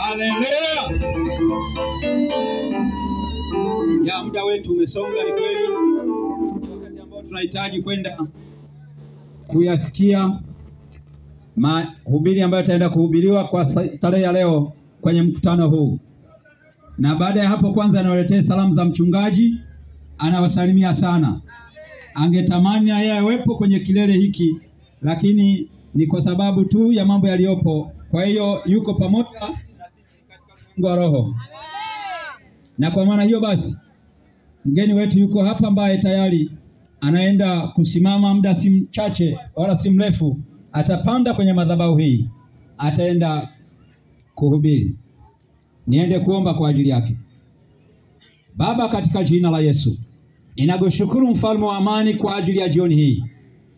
Haleluya. Ya muda wetu umesonga, ni kweli. Wakati ambao tunahitaji kwenda kuyasikia mahubiri ambayo yataenda kuhubiriwa kwa tarehe ya leo kwenye mkutano huu. Na baada ya hapo, kwanza anawaletea salamu za mchungaji, anawasalimia sana. Angetamani na yeye awepo kwenye kilele hiki, lakini ni kwa sababu tu ya mambo yaliyopo. Kwa hiyo yuko pamoja na sisi katika ulimwengu wa roho. Na kwa maana hiyo basi, mgeni wetu yuko hapa ambaye tayari anaenda kusimama muda si mchache wala si mrefu, atapanda kwenye madhabahu hii, ataenda kuhubiri. Niende kuomba kwa ajili yake. Baba, katika jina la Yesu, ninakushukuru mfalme wa amani kwa ajili ya jioni hii.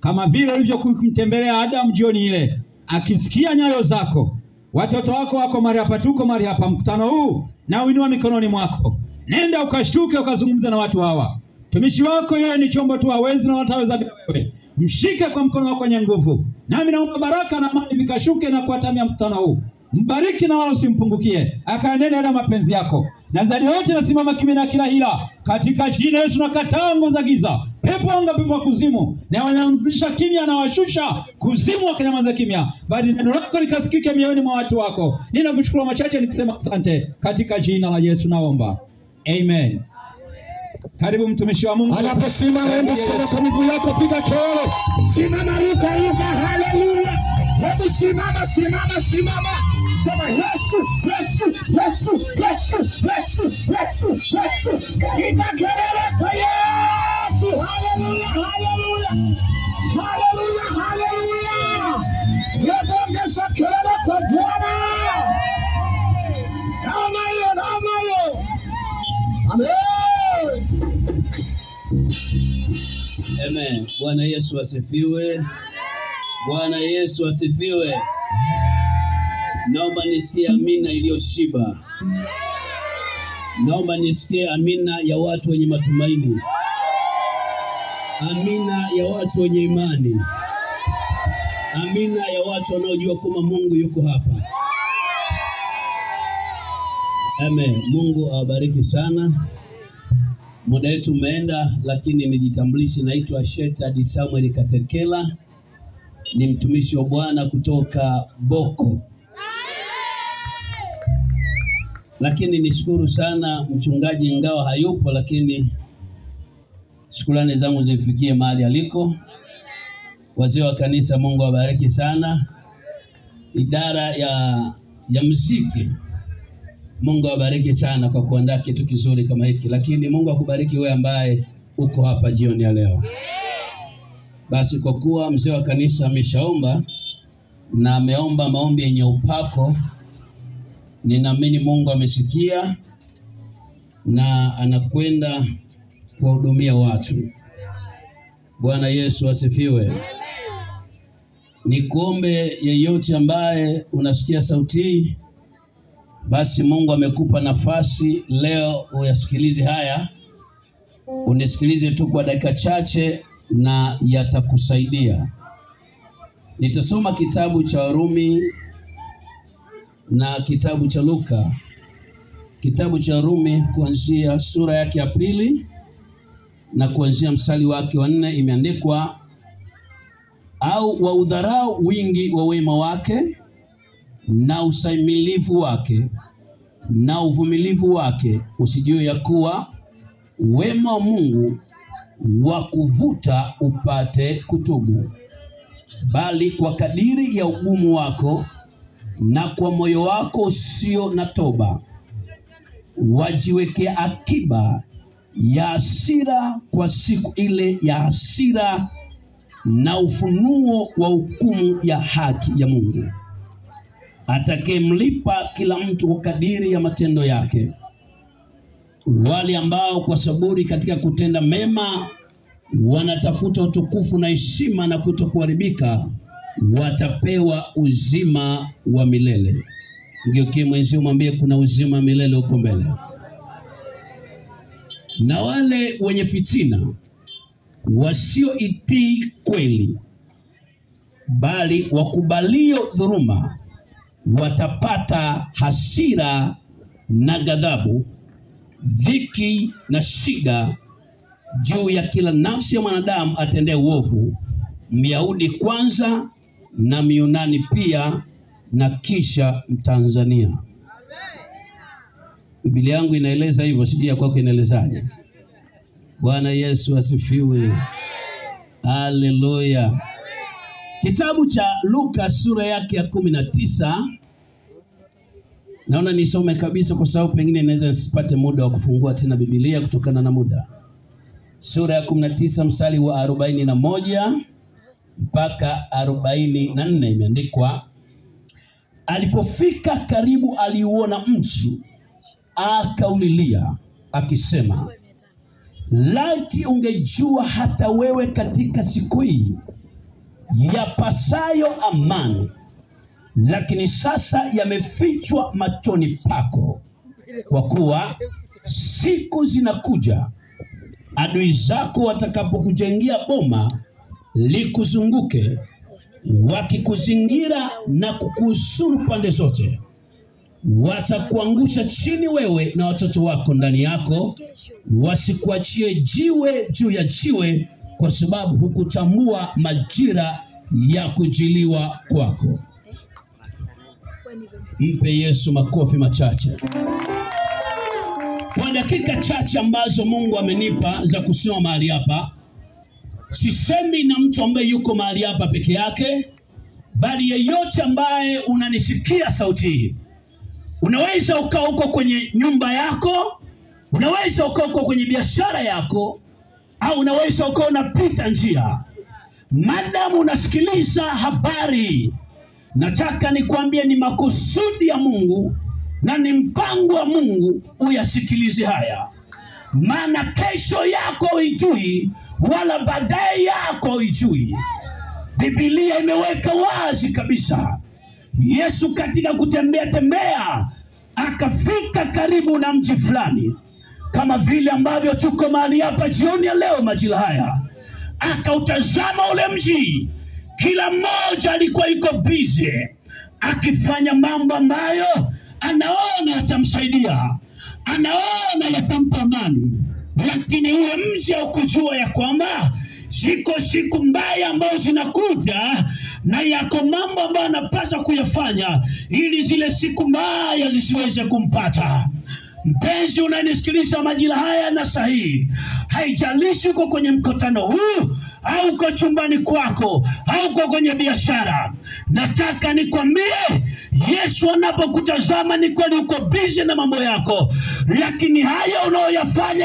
Kama vile ulivyokumtembelea Adam jioni ile, akisikia nyayo zako, watoto wako wako mahali hapa, tuko mahali hapa, mkutano huu na uinua mikononi mwako. Nenda ukashuke ukazungumza na watu hawa. Mtumishi wako yeye ni chombo tu, hawezi na wataweza bila wewe. Mshike kwa mkono wako wenye nguvu. Nami naomba baraka na amani vikashuke na kuatamia mkutano huu. Mbariki na wala usimpungukie, akaenende na mapenzi yako. Na zaidi yote nasimama kimya na kila hila katika jina Yesu, nakataa nguvu za giza, pepo anga, pepo wa kuzimu, na wanyamzisha kimya na washusha kuzimu, wakanyamaza kimya, bali neno lako likasikike mioyoni mwa watu wako. Ninakushukuru machache nikisema asante katika jina la Yesu naomba, amen. Karibu mtumishi wa Mungu. Anaposimama, hebu simama kwa miguu yako, piga kelele. Simama, ruka ruka, haleluya. Hebu simama, simama, simama. Sema Yesu, Yesu, Yesu, Yesu, Yesu, Yesu, Yesu. Piga kelele kwa Yesu. Haleluya, haleluya. Haleluya, haleluya. Hebu ongeza kelele kwa Bwana. Namna hiyo, namna hiyo. Amen. Amen. Bwana Yesu asifiwe. Bwana Yesu asifiwe. Naomba nisikie amina iliyoshiba. Naomba nisikie amina ya watu wenye matumaini. Amina ya watu wenye imani. Amina ya watu wanaojua kama Mungu yuko hapa. Amen. Mungu awabariki sana. Muda wetu umeenda, lakini nijitambulishe, naitwa Shetard Samuel Katekela, ni mtumishi wa Bwana kutoka Boko. Lakini nishukuru sana mchungaji, ingawa hayupo, lakini shukrani zangu zifikie mahali aliko. Wazee wa kanisa, Mungu awabariki sana. Idara ya muziki, Mungu awabariki sana kwa kuandaa kitu kizuri kama hiki. Lakini Mungu akubariki wewe ambaye uko hapa jioni ya leo. Basi kwa kuwa mzee wa kanisa ameshaomba na ameomba maombi yenye upako, ninaamini Mungu amesikia na anakwenda kuwahudumia watu. Bwana Yesu asifiwe. Nikuombe yeyote ambaye unasikia sauti hii, basi Mungu amekupa nafasi leo uyasikilize haya. Unisikilize tu kwa dakika chache na yatakusaidia. Nitasoma kitabu cha Warumi na kitabu cha Luka. Kitabu cha Warumi kuanzia sura yake ya 2 na kuanzia mstari wake wa 4, imeandikwa: au waudharau wingi wa wema wake na ustahimilivu wake na uvumilivu wake, usijue ya kuwa wema wa Mungu wa kuvuta upate kutubu, bali kwa kadiri ya ugumu wako na kwa moyo wako usio na toba wajiwekea akiba ya hasira kwa siku ile ya hasira na ufunuo wa hukumu ya haki ya Mungu, atakayemlipa kila mtu kwa kadiri ya matendo yake. Wale ambao kwa saburi katika kutenda mema wanatafuta utukufu na heshima na kutokuharibika, watapewa uzima wa milele. Ngeukie mwenzio mwambie kuna uzima milele huko mbele. Na wale wenye fitina wasioitii kweli, bali wakubalio dhuluma, watapata hasira na ghadhabu, dhiki na shida juu ya kila nafsi ya mwanadamu atendee uovu, Myahudi kwanza na Myunani pia, na kisha Mtanzania. Biblia yangu inaeleza hivyo, sijui ya kwako inaelezaje. Bwana Yesu asifiwe. Haleluya. Kitabu cha Luka sura yake ya 19. Naona nisome kabisa kwa sababu pengine naweza nisipate muda wa kufungua tena Biblia kutokana na muda. Sura ya 19 mstari wa 41 mpaka 44 imeandikwa, alipofika karibu aliuona mji, akaulilia akisema, laiti ungejua hata wewe katika siku hii yapasayo amani, lakini sasa yamefichwa machoni pako. Kwa kuwa siku zinakuja adui zako watakapokujengea boma likuzunguke, wakikuzingira na kukusuru pande zote, watakuangusha chini wewe na watoto wako ndani yako, wasikuachie jiwe juu ya jiwe, kwa sababu hukutambua majira ya kujiliwa kwako. Mpe Yesu makofi machache. Kwa dakika chache ambazo Mungu amenipa za kusimama mahali hapa, sisemi na mtu ambaye yuko mahali hapa peke yake, bali yeyote ambaye unanisikia sauti hii. Unaweza ukawa uko kwenye nyumba yako, unaweza ukawa uko kwenye biashara yako, au unaweza ukawa unapita njia. Madamu unasikiliza habari, nataka nikwambie ni makusudi ya Mungu na ni mpango wa Mungu uyasikilize haya. Maana kesho yako huijui, wala baadaye yako huijui. Biblia imeweka wazi kabisa. Yesu katika kutembea tembea akafika karibu na mji fulani, kama vile ambavyo tuko mahali hapa jioni ya leo majira haya. Akautazama ule mji, kila mmoja alikuwa yuko busy akifanya mambo ambayo anaona yatamsaidia, anaona yatampa amani, lakini ule mji haukujua ya kwamba ziko siku mbaya ambazo zinakuja na yako mambo ambayo anapaswa kuyafanya ili zile siku mbaya zisiweze kumpata. Mpenzi unanisikiliza majira haya na sahihi, haijalishi uko kwenye mkutano huu au uko chumbani kwako au uko kwenye biashara, nataka nikwambie, Yesu anapokutazama ni kweli uko busy na mambo yako, lakini haya unayoyafanya